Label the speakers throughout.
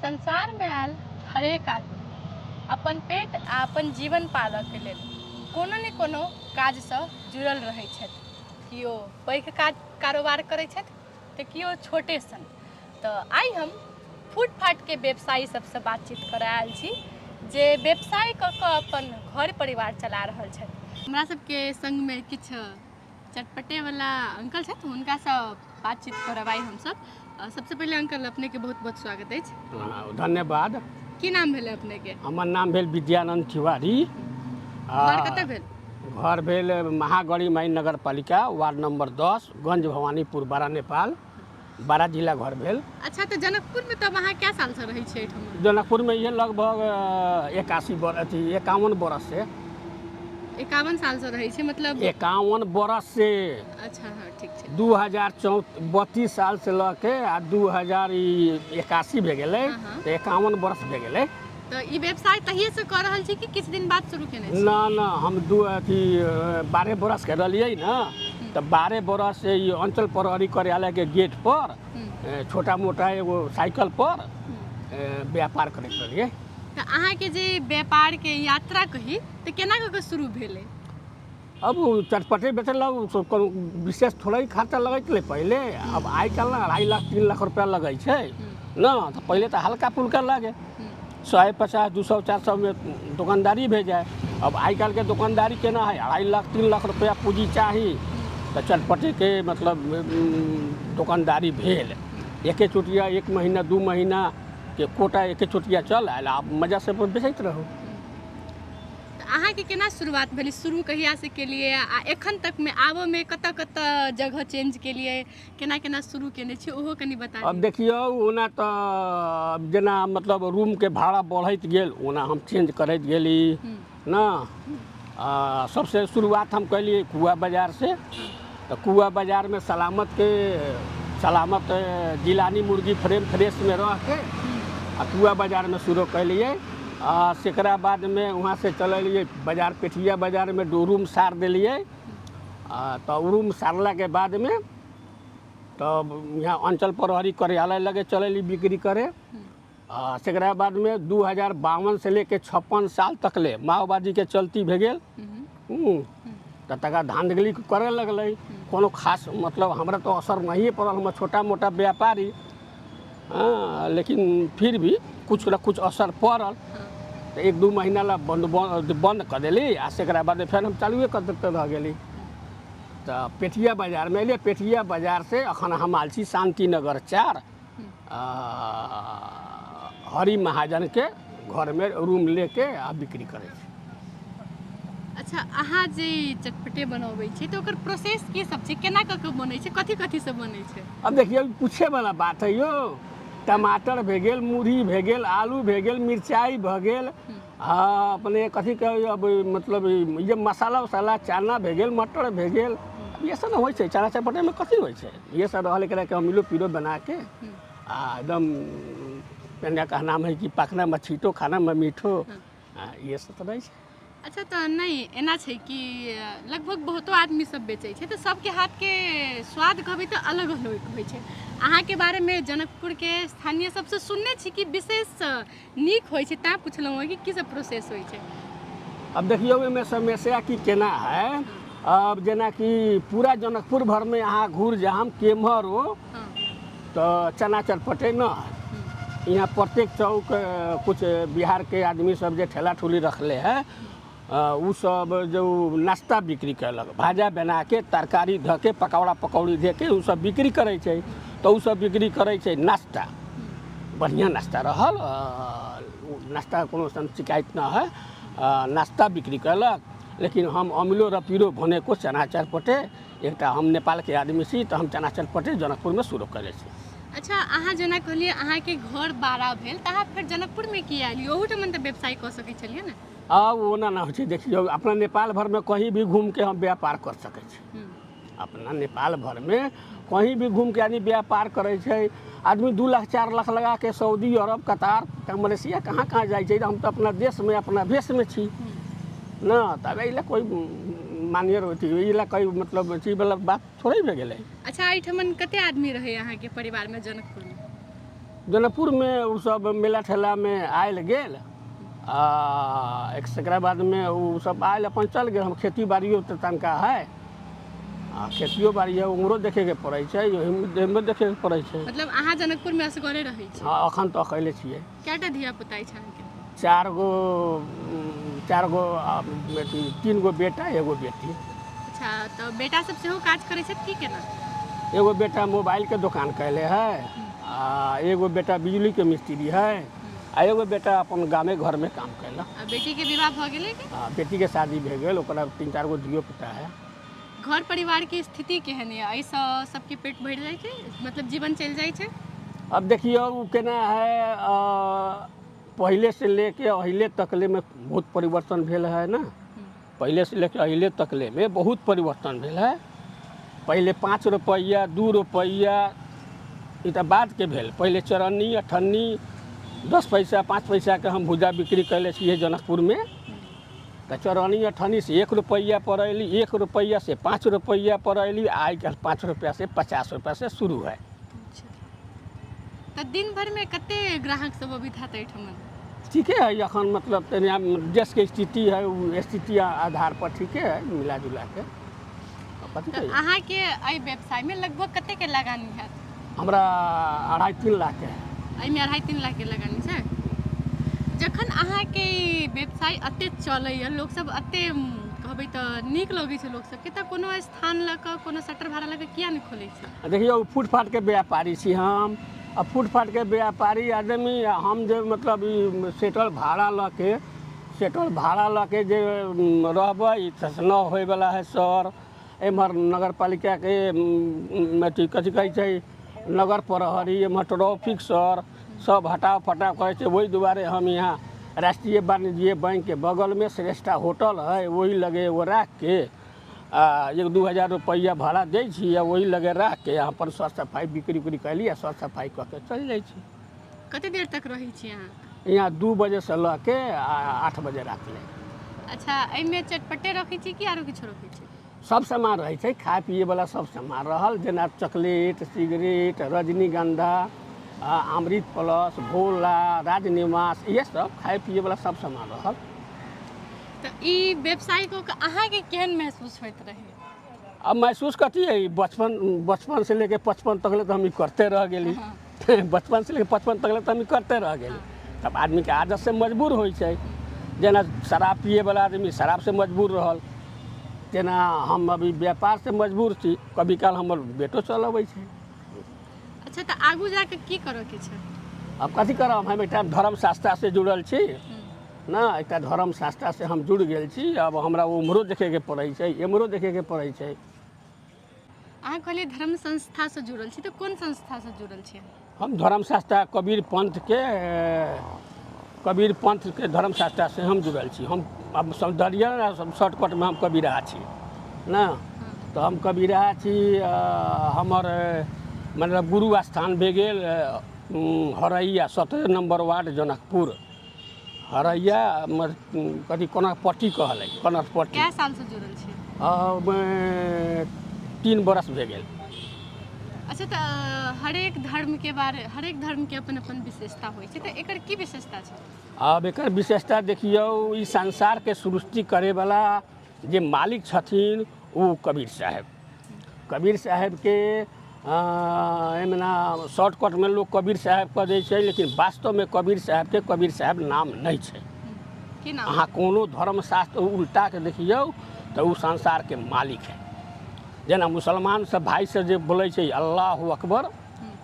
Speaker 1: संसारमे आयल हरेक आदमी अपन पेट आ अपन जीवन पालऽके लेल कोनो ने कोनो काजसँ जुड़ल रहै छथि। केओ पैघ काज कारोबार करै छथि तऽ केओ छोटे सन। तऽ आइ हम फुटफाटके व्यवसायी सबसँ बातचीत करऽ आयल छी जे व्यवसाय कऽ कऽ अपन घर परिवार चला रहल छथि। हमरा सबके सङ्गमे किछु चटपटेवला अंकल छथि, हुनकासँ बातचीत करब आइ हमसब। सबसँ पहिले अंकल, अपनेके बहुत बहुत स्वागत अछि।
Speaker 2: हँ, धन्यवाद।
Speaker 1: की नाम भेलै अपनेके?
Speaker 2: हमर नाम भेल विद्यानंद तिवारी।
Speaker 1: घर कतऽ भेल?
Speaker 2: घर भेल महागढ़ी माई नगर पालिका, वार्ड नंबर 10, गंज भवानीपुर, बारा, नेपाल, बारा जिला घर भेल।
Speaker 1: अच्छा, तऽ जनकपुरमे तब अहाँ कए सालसँ रहै छियै एहिठाम?
Speaker 2: जनकपुरमे इहे लगभग 81 बरस, अथी 51 बरस से।
Speaker 1: 51 सालसँ रहै छियै मतलब?
Speaker 2: 51 बरस से।
Speaker 1: अच्छा, हँ, ठीक छै।
Speaker 2: दू हजार चौ 32 साल से लऽ के आ 2081 भए गेलै।
Speaker 1: हँ।
Speaker 2: तऽ 51 बरस भए गेलै।
Speaker 1: तऽ ई व्यवसाय तहिएसँ कऽ रहल छी कि किछु दिन बाद शुरू केने छी?
Speaker 2: ना ना, हम दू अथी 12 बरस के रहलियै ने, तऽ 12 बरस से ई अंचल प्रहरी कार्यालय के गेट पर छोटा मोटा एगो साइकिल पर व्यापार करैत रहलियै।
Speaker 1: तऽ अहाँके जे व्यापारके यात्रा कही तऽ केना कऽ कऽ शुरू भेलै?
Speaker 2: अब ओ चटपटे बेचै ला ओ सब कोनो विशेष थोड़े ही खर्चा लगैत रहलै पहिले। अब आइ काल्हि ने 2.5 लाख 3 लाख रुपया लगै छै ने, तऽ पहिले तऽ हल्का फुल्का लगे, 150 200 400 में दोकानदारी भे जाए। अब आइ काल्हिके दोकानदारी केना है, 2.5 लाख 3 लाख रुपया पूँजी चाही। तऽ चटपटेके मतलब दोकानदारी भेल। एके चोटिया 1 महीना 2 महीनाके कोटा एके चोटिया चल आयल, आब मजासँ अपन बेचैत रहू।
Speaker 1: तऽ अहाँके केना शुरुआत भेलै? शुरू कहियासँ केलियै आ एखन तकमे आबऽमे कतऽ कतऽ जगह चेंज केलियै, केना केना शुरू केने छियै, ओहो कनि बता
Speaker 2: अब
Speaker 1: दियौ।
Speaker 2: देखियौ, ओना तऽ जेना मतलब रूमके भाड़ा बढ़ैत गेल ओना हम चेंज करैत गेली ने। आ सबसँ शुरुआत हम केलियै कुआ बाजारसँ। तऽ कुआ बाजारमे सलामतके सलामत जिलानी मुर्गी फ्रेम फ्रेशमे रहिके आ कुआ बाजारमे शुरू केलियै। आ तकरा बादमे वहाँसँ चललियै बाजार, पेठिया बाजारमे रूम सार देलियै। आ तऽ रूम सारलाके बादमे तब यहाँ अंचल प्रहरी कार्यालय लगे चलली बिक्री करे। आ तकरा बादमे 2052 से लेके 56 साल तक ले माओवादीके चलती भए गेल। तऽ तकरा धाँधली करे लगलै। कोनो खास मतलब हमरा तऽ असर नहिए पड़ल, हमर छोटा मोटा व्यापारी। हँ, लेकिन फिर भी कुछ ने कुछ असर पड़ल तऽ 1-2 महीना ला बन्द बन्द कऽ देली। आ तकरा बाद फेर हम चालुए कऽ देते रह गेली। तऽ पेठिया बाजारमे एलियै। पेठिया बाजारसँ एखन हम आयल छी शान्तिनगर 4, हरि महाजनके घरमे रूम लेके आ बिक्री करै छी।
Speaker 1: अच्छा, अहाँ जे ई चटपटे बनबै छी तऽ ओकर प्रोसेस की सब छै, केना कऽ कऽ बनै छै, कथी कथी से बनै छै?
Speaker 2: अब देखियौ, पूछे वाला बात है यौ। टमाटर भए गेल, मुरही भए गेल, आलू भए गेल, मिरचाइ भए गेल, आ अपने कथी कहै अब मतलब ई जे मसाला उसाला, चना भए गेल, मटर भए गेल, अब ये सब ने होइ छै। चना चटपटेमे कथी होइ छै? ये सब रहल, एकरा के अमिलो पीलो बनाके आ एकदम पेंडा का नाम है कि पखना में छीटो खाना में मीठो, आ ये सब तऽ रहै छै।
Speaker 1: अच्छा, तऽ नहि एना छै कि लगभग बहुतो आदमी सब बेचै छै तऽ सबके हाथके स्वाद कहबै तऽ अलग अलग होइ छै। अहाँके बारेमे जनकपुरके स्थानीय सबसँ सुनने छी कि विशेष नीक होइ छै, तैँ पुछलहुँ हँ कि की सब प्रोसेस होइ छै।
Speaker 2: अब देखियौ, एहिमे समस्या की केना है। अब जेनाकि पूरा जनकपुर भरमे अहाँ घूर जाम केम्हर हो तऽ चना चटपटे न है। यहाँ प्रत्येक चौक कुछ बिहार के आदमी सब जे ठेला ठुली रखले है, उ सब जो नाश्ता बिक्री कयलक, भाजा बनाके तरकारी धऽ के पकौड़ा पकौड़ी दे के उ सब बिक्री करै छै। तऽ उ सब बिक्री करै छै नाश्ता, बढ़िआँ नाश्ता रहल, उ नाश्ता कोनो सन शिकायत न है, नाश्ता बिक्री कयलक। लेकिन हम अमिलो र पीरो बनेको चना चटपटे एकटा हम नेपालके आदमी छी तऽ हम चना चटपटे जनकपुरमे शुरू कयले छी।
Speaker 1: अच्छा, अहाँ जेना कहलियै अहाँके घर बारा भेल, तऽ अहाँ फेर जनकपुरमे किया एलियै? ओहूठाम तऽ व्यवसाय कऽ सकै छलियै ने?
Speaker 2: आब ओना ना होइ छै। देखियौ, अपना नेपाल भरमे कहीं भी घूमके हम व्यापार कर सकै छी। अपना नेपाल भरमे कहीं भी घूमके आदमी व्यापार करै छै। आदमी 2 लाख 4 लाख लगाके सऊदी अरब, कतार, मलेशिया कहाँ कहाँ जाइ छै। हम तऽ अपना देशमे अपना भेषमे छी न। तब एहि लए कोइ मान्य अथी एहि लए कोइ मतलब अथीवला बात थोड़े भए गेलै।
Speaker 1: अच्छा, एहिठमन कते आदमी रहै अहाँके परिवारमे जनकपुरमे?
Speaker 2: जनकपुरमे ओसभ मेला ठेलामे आयल गेल आ एक तकरा बादमे ओसभ आयल अपन चल गेल। हम खेती बाड़ियो तऽ तनिका हइ आ खेतियो बाड़ी हइ, उमहरो देखैके पड़ै छै, एहिमे देखैके पड़ै छै।
Speaker 1: मतलब अहाँ जनकपुरमे असगरे रहै छी?
Speaker 2: हँ, एखन तऽ अकेले छियै।
Speaker 1: कएटा धिया पुता अछि अहाँके?
Speaker 2: चारि गो, चारि गो अथी, 3 गो बेटा, एगो बेटी।
Speaker 1: अच्छा, तऽ बेटा सब सेहो काज करै छथि की केना?
Speaker 2: एगो बेटा मोबाइलके दोकान कयले है आ एगो बेटा बिजलीके मिस्त्री है आ एगो बेटा अपन गामे घरमे काम कयलक।
Speaker 1: आ बेटीके विवाह भऽ गेलै की?
Speaker 2: आ बेटीके शादी भए गेल, ओकरा 3-4 गो धियो पुता है।
Speaker 1: घर परिवारके स्थिति केहन यऽ? एहिसँ सबके पेट भरि जाइ छै, मतलब जीवन चलि जाइ छै?
Speaker 2: अब देखियौ ओ केना है, पहिले से लेके अहिले तकले में बहुत परिवर्तन भेल है ना। पहिले से लेके अहिले तकले में बहुत परिवर्तन भेल है। पहिले 5 रुपैआ 2 रुपैआ ई तऽ बादके भेल। पहिले चरन्नी अठन्नी 10 पैसा 5 पैसाके हम भुजा बिक्री कयले छियै जनकपुरमे। तऽ चरन्नी अठन्नी से 1 रुपैआ पर अयली, 1 रुपैआ से 5 रुपैआ पर अयली, आइ काल्हि 5 रुपैआ से 50 रुपैआ से शुरू है।
Speaker 1: तऽ दिन भरिमे कते ग्राहक सब अबैत हैत एहिठाम?
Speaker 2: ठीके है एखन, मतलब तनि आब देशके स्थिति है, ओ स्थिति आधार पर ठीके है मिला जुला के। कथी
Speaker 1: तऽ
Speaker 2: कहियै?
Speaker 1: अहाँके एहि व्यवसायमे लगभग कतेके लगानी हैत?
Speaker 2: हमरा 2.5-3 लाखके है।
Speaker 1: एहिमे 2.5-3 लाखके लगानी छै। जखन अहाँके ई व्यवसाय एते चलैए, लोकसब एते कहबै तऽ नीक लगै छै लोकसबके, तऽ कोनो स्थान लऽ कऽ कोनो शटर भाड़ा लऽ कऽ किया नहि खोलै छी?
Speaker 2: देखियौ, फुटपाथके व्यापारी छी हम आ फुटपाथके व्यापारी आदमी हम जे मतलब ई सेटल भाड़ा लऽ के, सेटल भाड़ा लऽ के जे रहबै तऽ नहि होइवला है सर। एम्हर नगरपालिकाके अथी कथी कहै छै, नगर प्रहरी, एम्हर ट्रैफिक सर सब हटाव फटाव करै छै। ओहि दुआरे हम यहाँ राष्ट्रीय वाणिज्य बैंकके बगलमे श्रेष्ठा होटल है, ओहि लगे एगो राखिके आ 1-2 हजार रुपैआ भाड़ा दै छी आ ओहि लगे राखिके अपन सर सफाइ बिक्री उक्री कयली आ सर सफाइ कऽ के चलि जाइ छी।
Speaker 1: कते देर तक रहै छी अहाँ?
Speaker 2: यहाँ 2 बजेसँ लऽ के आ 8 बजे रातिले।
Speaker 1: अच्छा, एहिमे चटपटे रखै छी कि आरो किछो रखै छी?
Speaker 2: सब सामान रहै छै, खाय पियैवला सब सामान रहल, जेना चॉकलेट, सिगरेट, रजनीगन्धा, अमृत प्लस, भोला, राजनिवास, इएह सब खाय पियैवला सब सामान रहल।
Speaker 1: तऽ ई व्यवसाय कऽ कऽ अहाँके केहन महसूस होइत रहै?
Speaker 2: अब महसूस कथी है, बचपन बचपन से लेके 55 तक ले तऽ हम ई करते रह गेली। बचपन से लेके 55 तक ले तऽ हम ई करते रह गेली। तब आदमीके आदत से मजबूर होइ छै। जेना शराब पियैवला आदमी शराबसँ मजबूर रहल, तेना हम अभी व्यापारसँ मजबूर छी। कभी काल हमर बेटो चल अबै छै।
Speaker 1: अच्छा, तऽ आगू जाके की करऽके छै?
Speaker 2: अब कथी करब, हम एकटा धर्म शास्त्रसँ जुड़ल छी ने, एकटा धर्म शास्त्रसँ हम जुड़ि गेल छी। अब हमरा उम्हरो देखैके पड़ै छै, एम्हरो देखैके पड़ै छै।
Speaker 1: अहाँ कहलियै धर्म संस्थासँ जुड़ल छी, तऽ कोन संस्थासँ जुड़ल छी?
Speaker 2: हम धर्म शास्त्र कबीर पंथके, कबीर पंथके धर्म शास्त्रसँ हम जुड़ल छी। हम अब सौन्दर्य शॉर्टकटमे हम कबीरा छी ने, तऽ हम कबीरा छी। हमर मतलब गुरु स्थान भए गेल हरैया, 17 नम्बर वार्ड, जनकपुर, हरैया, कथी कनकपट्टी कहलै, कनकपट्टी।
Speaker 1: कए सालसँ जुड़ल छी?
Speaker 2: 3 बरस भए गेल।
Speaker 1: अच्छा, तऽ हरेक धर्मके बारे, हरेक धर्मके अपन अपन विशेषता होइ छै, तऽ एकर की विशेषता छै?
Speaker 2: आब एकर विशेषता देखियौ, ई संसारके सृष्टि करैवला जे मालिक छथिन ओ कबीर साहेब। कबीर साहेबके एहिमे शॉर्टकटमे लोक कबीर साहेब कऽ दै छै, लेकिन वास्तवमे कबीर साहेबके कबीर साहेब नाम नहि छै।
Speaker 1: की नाम?
Speaker 2: अहाँ कोनो धर्मशास्त्र उल्टाके देखियौ तऽ ओ संसारके मालिक है। जेना मुसलमान सब भाइ से जे बोलै छै अल्लाह अकबर,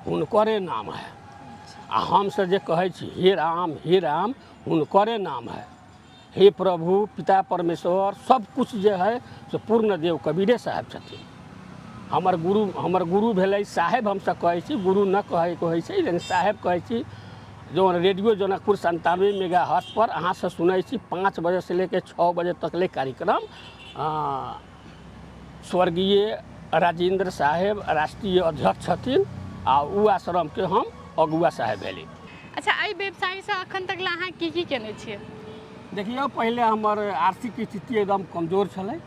Speaker 2: हुनकरे नाम है। आ हमसब जे कहै छी हे राम हे राम, हुनकरे नाम है। हे प्रभु पिता परमेश्वर, सब कुछ जे है से पूर्ण देव कबीरे साहेब छथिन। हमर गुरु, हमर गुरु भेलै साहेब, हमसब कहै छी, गुरु न कहैके होइ छै, लेकिन साहेब कहै छी। जो रेडियो जनकपुर 97 मेगा हर्ट्ज पर अहाँसँ सुनै छी 5 बजेसँ लेके 6 बजे तक ले कार्यक्रम, स्वर्गीय राजेंद्र साहेब राष्ट्रीय अध्यक्ष छथिन आ ओ आश्रमके हम अगुआ साहेब भेली।
Speaker 1: अच्छा, एहि व्यवसायसँ अखन तक ला अहाँ की की केने छियै?
Speaker 2: देखियौ, पहिले हमर आर्थिक स्थिति एकदम कमजोर छलै,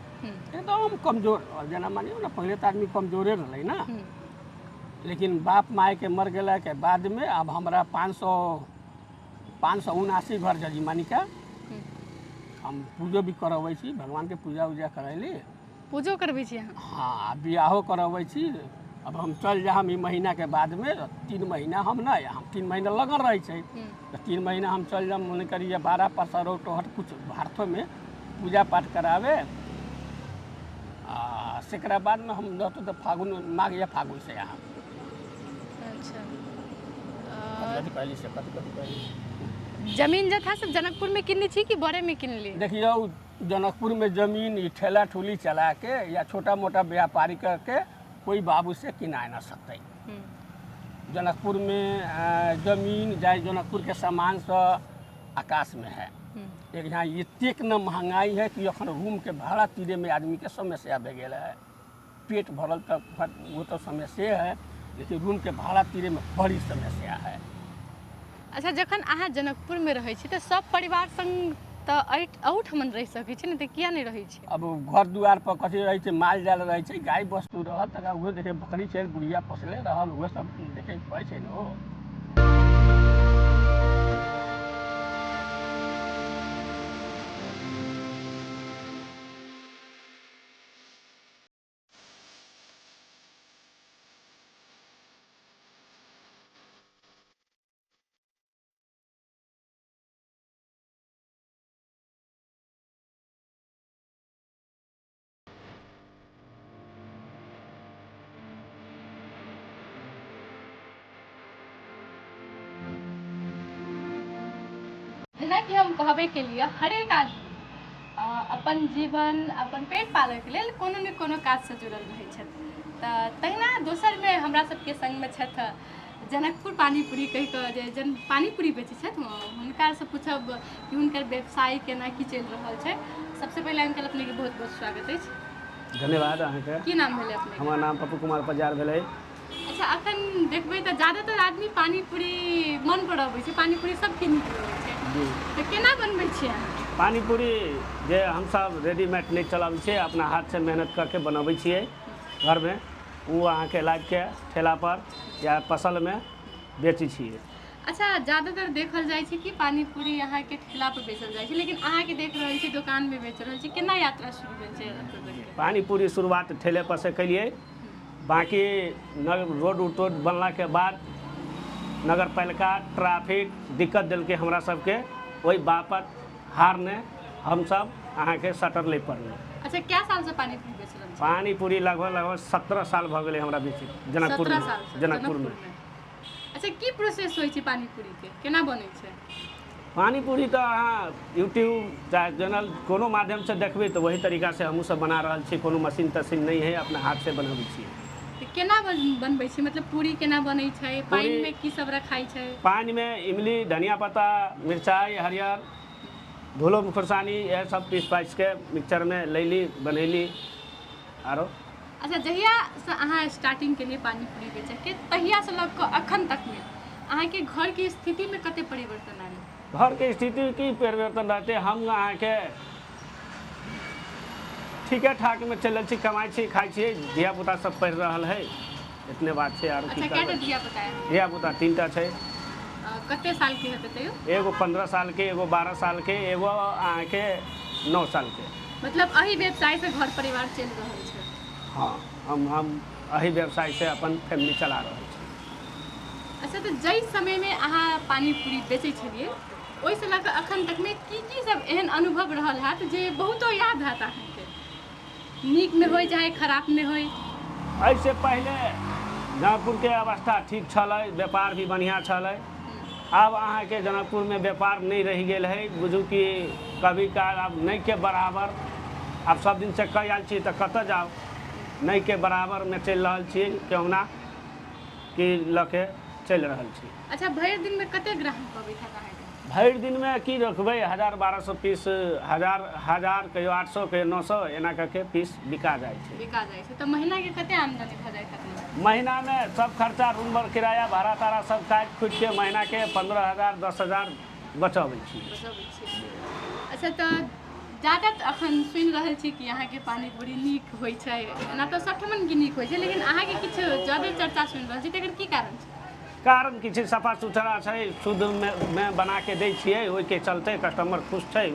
Speaker 2: एकदम कमजोर। जेना मानियौ ने, पहिले तऽ आदमी कमजोरे रहलै ने। लेकिन बाप मायके मर गेलाके बादमे आब हमरा 579 घर जजीमानिका हम पूजो भी करबै छी, भगवानके पूजा उजा करैली।
Speaker 1: पूजो करबै छी अहाँ?
Speaker 2: हाँ, बियाहो करबै छी। अब हम चल जा हम ई महीनाके बादमे 3 महीना हम नहि, हम 3 महीना लगन रहै छै, तऽ 3 महीना हम चल जाम मने करिए 12 परसरो टोहट कुछ भारतोमे पूजा पाठ करावे। आ तकरा बादमे हम रहतौ तऽ फागुन माघ या फागुन से यहाँ।
Speaker 1: अच्छा।
Speaker 2: कथी कहली से, कथी कथी कहली?
Speaker 1: जमीन जथा सब जनकपुरमे किनने छी कि बड़ेमे किनली?
Speaker 2: देखियौ, जनकपुरमे जमीन ई ठेला ठुली चला के या छोटा मोटा व्यापारी करके कोई बाबू से किना ना सकते। जनकपुर में जमीन जाए जनकपुर के सामान से आकाश में है। एक यहाँ एतेक न महंगाई है कि अखन रूम के भाड़ा तीरे में आदमी के समस्या भे गेल है। पेट भरल तक वो तो समस्या है, लेकिन रूम के भाड़ा तीरे में बड़ी समस्या है।
Speaker 1: अच्छा, जखन अहाँ जनकपुरमे रहै छी तऽ सब परिवार संग तऽ अहूठमन रहि सकै छी ने, तऽ किया नहि रहै छी?
Speaker 2: अब घर दुआर पर कथी रहै छै, माल जाल रहै छै, गाय वस्तु रहल, तकरा उहे देखे बकरी छै, बुढ़िया पोसले रहल, उहे सब देखे पड़ै छै ने। ओ
Speaker 1: जेनाकि हम कहबे केलिए, हरेक आदमी अपन जीवन अपन पेट पालयके लेल कोनो ने कोनो काजसँ जुड़ल रहै छथि। तऽ तहिना दोसरमे हमरा सबके सङ्गमे छथि जनकपुर पानीपूरी कहि कऽ जे जन पानीपूरी बेचै छथि, हुनकासँ पूछब कि हुनकर व्यवसाय केना की चलि रहल छै। सबसँ पहिले अंकल, अपनेके बहुत बहुत स्वागत अछि।
Speaker 3: धन्यवाद अहाँके।
Speaker 1: की नाम भेलै अपनेके?
Speaker 3: हमर नाम पप्पू कुमार पजार भेलै।
Speaker 1: अच्छा, अखन देखबै तऽ ज्यादातर आदमी पानीपूरी मन पर अबै छै, पानीपूरी सबके नीक लगै छै।
Speaker 3: जी।
Speaker 1: तऽ केना बनबै छियै अहाँ?
Speaker 3: पानीपूरी जे हमसब रेडीमेड नहि चलाबै छियै, अपना हाथसँ मेहनत करके बनबै छियै घरमे। ओ अहाँके लाबिके ठेलापर या पसलमे बेचै छियै।
Speaker 1: अच्छा, ज्यादातर देखल जाइ छै कि पानीपूरी अहाँके ठेला पर बेचल जाइ छै, लेकिन अहाँके देख रहल छी दोकानमे बेच रहल छी। केना यात्रा शुरू भेल छै एतऽ तकके?
Speaker 3: पानीपूरी शुरुआत ठेले पर से केलियै। बाँकी रोड उड बनलाके बाद नगर पालिका ट्रैफिक दिक्कत देलकै हमरा सबके, ओहि बापत हारने हमसब अहाँके शटर लै पड़लै।
Speaker 1: अच्छा, क्या साल से पानीपूरी बेच रहल छी?
Speaker 3: पानीपूरी लगभग लगभग 17 साल भऽ गेलै हमरा बेचैत जनकपुरमे।
Speaker 1: 17 साल से?
Speaker 3: जनकपुरमे।
Speaker 1: अच्छा, की प्रोसेस होइ छै पानीपूरीके, केना बनै छै?
Speaker 3: पानीपूरी तऽ अहाँ यूट्यूब चाहे जनरल कोनो माध्यमसँ देखबै तऽ वही तरीकासँ हमहूँ सब बना रहल छी। कोनो मशीन तशीन नहि है, अपना हाथसँ बनबै छियै।
Speaker 1: तऽ केना बनबै छी? मतलब पूरी केना बनै छै, पानिमे की सब रखाइ छै?
Speaker 3: पानिमे इमली, धनिया पत्ता, मिरचाइ हरियर, धोलो खुरसानी, इएह सब पीस पाइसके मिक्सचरमे लैली, बनैली आरो।
Speaker 1: अच्छा, जहियासँ अहाँ स्टार्टिंग केलियै पानीपूरी बेचैके, तहियासँ लऽ कऽ अखन तकमे अहाँके घरके स्थितिमे कते परिवर्तन आयल?
Speaker 3: घरके स्थिति की परिवर्तन रहतै? हम अहाँके ठीके ठाकमे चलल छी, कमाइ छी, खाइ छियै, धियापुता सब पढ़ि रहल है, इतने बात छै आरो की।
Speaker 1: अच्छा, कएटा
Speaker 3: करबै?
Speaker 1: धियापुता है?
Speaker 3: धियापुता 3टा छै।
Speaker 1: कते सालके हेतै तैयो?
Speaker 3: एगो 15 सालके, एगो 12 सालके, एगो अहाँके 9 सालके।
Speaker 1: मतलब एहि व्यवसायसँ घर परिवार चलि रहल छै?
Speaker 3: हँ, हम एहि व्यवसायसँ अपन फैमिली चला रहल छी।
Speaker 1: अच्छा, तऽ जाहि समयमे अहाँ पानीपूरी बेचै छलियै, ओहिसँ लऽ कऽ अखन तकमे की की सब एहन अनुभव रहल हैत जे बहुतो याद हैत अहाँके, नीकमे होइ चाहे खराबमे होइ?
Speaker 3: एहिसँ पहिले जनकपुरके अवस्था ठीक छलै, व्यापार भी बढ़िआँ छलै। आब अहाँके जनकपुरमे व्यापार नहि रहि गेल है। बुझू कि कभी काल आब नहिके बराबर। आब सब दिनसँ कहि आयल छी तऽ कतऽ जाउ, नहिके बराबरमे चलि रहल छियै, केहुना कि लऽ के चलि रहल छी।
Speaker 1: अच्छा, भरि दिनमे कते ग्राहक अबैत हैत अहाँके?
Speaker 3: भरि दिनमे की रखबै, 1000-1200 पीस, हजार हजार, कहियो 800, कहियो 900, एना कऽ के पीस बिका जाइ छै।
Speaker 1: बिका जाइ छै। तऽ महीनाके कते आमदनी भऽ जाइत हैत?
Speaker 3: महीनामे सब खर्चा, रूम पर किराया भाड़ा ताड़ा सब काटि खुटि महीनाके 15,000, 10,000 बचबै छी।
Speaker 1: बचबै छी। अच्छा, तऽ ज्यादा तऽ अखन सुनि रहल छी कि अहाँके पानीपूरी नीक होइ छै। एना तऽ सभठमन के नीक होइ छै, लेकिन अहाँके किछु ज्यादे चर्चा सुनि रहल छी, तकर की कारण छै?
Speaker 3: कारण कि छै, सफा सुथरा छै, शुद्धमे बना के दै छियै, ओहिके चलते कस्टमर खुश छै।